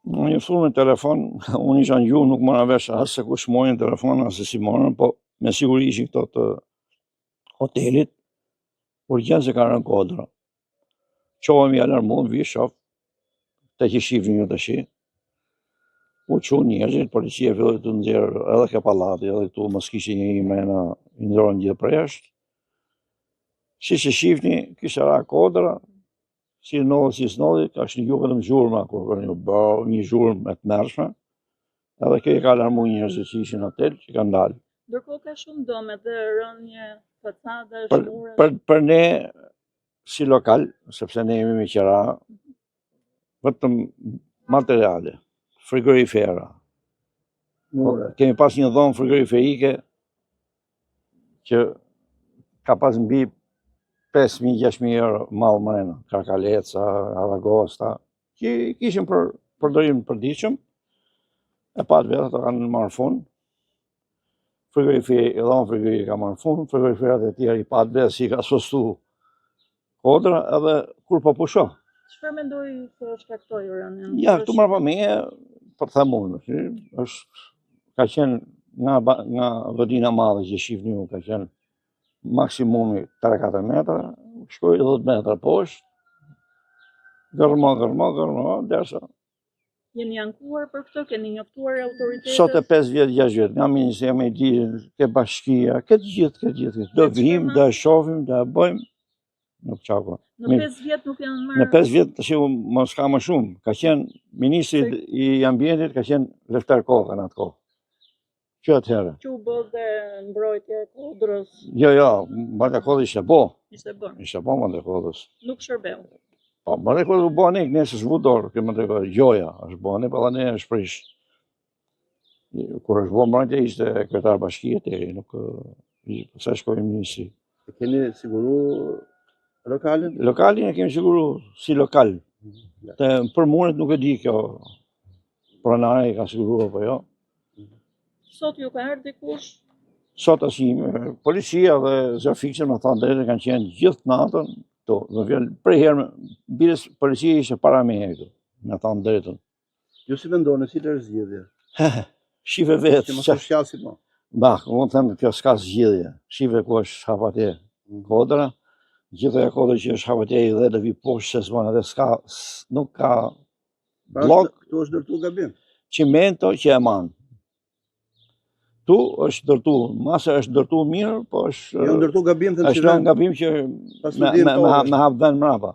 Më njoftu me telefon, unë isha në gjumë, nuk mora vesh as se kush mori në telefon, as se si morën, po me siguri ishin këto të hotelit, urgjent se ka rënë kodra. Çohem i alarmuar, vi shoh, te që shifni ju tashi. U çuan njerëzit, policia filloi të nxjerr edhe ke pallati, edhe këtu mos kishte njeri mrena, i nxorën gjithë për jashtë. Siç e shifni, kishte ra kodra, Si ndodhi, si s'ndodhi, ka shënju vetëm zhurma, kur ka një bë, një zhurmë e tmerrshme, edhe kjo i ka alarmu njerëzit që ishin në hotel, që kanë dalë. Ndërkohë ka shumë dëme dhe rënie fasadash, për, muresh. Për, për ne, si lokal, sepse ne jemi me qera, vetëm materiale, frigorifera. Mure. Kemi pas një dhomë frigoriferike, që ka pas mbi 5.000-6.000 euro mall mrena, karkaleca, aragosta, që i kishim për përdorim përditshëm, e patë vetë, ato kanë marrë fund, frigoriferi, dhoma frigoriferi ka marrë fund, frigoriferat e tjera i patë vetë si ka spostu kodra, edhe kur po pusho. Çfarë mendoni se shkaktoi rënien? Ja, këtu mbrapa meje, po të them unë, është, ka qenë nga, nga godina e madhe që shifni ju, ka qenë maksimumi 3-4 metra, shkoi 10 metra poshtë, gërmo, gërmo, gërmo, derisa. Jeni ankuar për këtë, keni njoftuar autoritetet? Sot e 5 vjet, 6 vjet, nga Ministria e Mjedisit, ke bashkia, ke të gjithë, ke të gjithë. Do vim, do e shofim, do e bëjmë, nuk çako. Në 5 vjet nuk janë marrë. Në 5 vjet tash mos ka më shumë. Ka qenë ministri i ambientit, ka qenë Lefter Koka në atë kohë. Që atëherë. Që u bë dhe mbrojtja e kodrës. Jo, jo, mbrojtja e kodrës ishte bo. Ishte bë. Ishte bo mbrojtja e kodrës. Nuk shërbeu. Po, mbrojtja e kodrës u bë ne, ne s'u vu dorë, kjo mbrojtja e kodrës, gjoja, është bë ne, po dhe ne është prish. Kur është bë mbrojtja ishte kryetar bashkie teri, nuk sa shkoi në ministri. E keni siguru lokalin? Lokalin e kemi siguru si lokal. Mhm. Të për muret nuk e di kjo pronari i ka siguruar apo jo. Sot ju ka ardhur dikush? Sot asnjë, policia dhe zjarrfikësit me thënë drejtën kanë qenë gjithë natën këtu. Do vjen prej herë, biles policia ishte para meje këtu, me thënë drejtën. Ju si mendoni, cila është zgjidhja? Shife vetë. Që mos të shkasi po. Ba, unë them kjo s'ka zgjidhje. Shife ku është hap atje mm. kodra, gjithë ajo kodra që është hap atje i dhe do vi poshtë se s'bën edhe s'ka nuk ka Pra bllok këtu është ndërtu gabim. Çimento që e man. Ktu është ndërtu, mase është ndërtu mirë, po është Jo ndërtu gabim them si. Është lënë gabim që me me me, me hap vend mbrapa.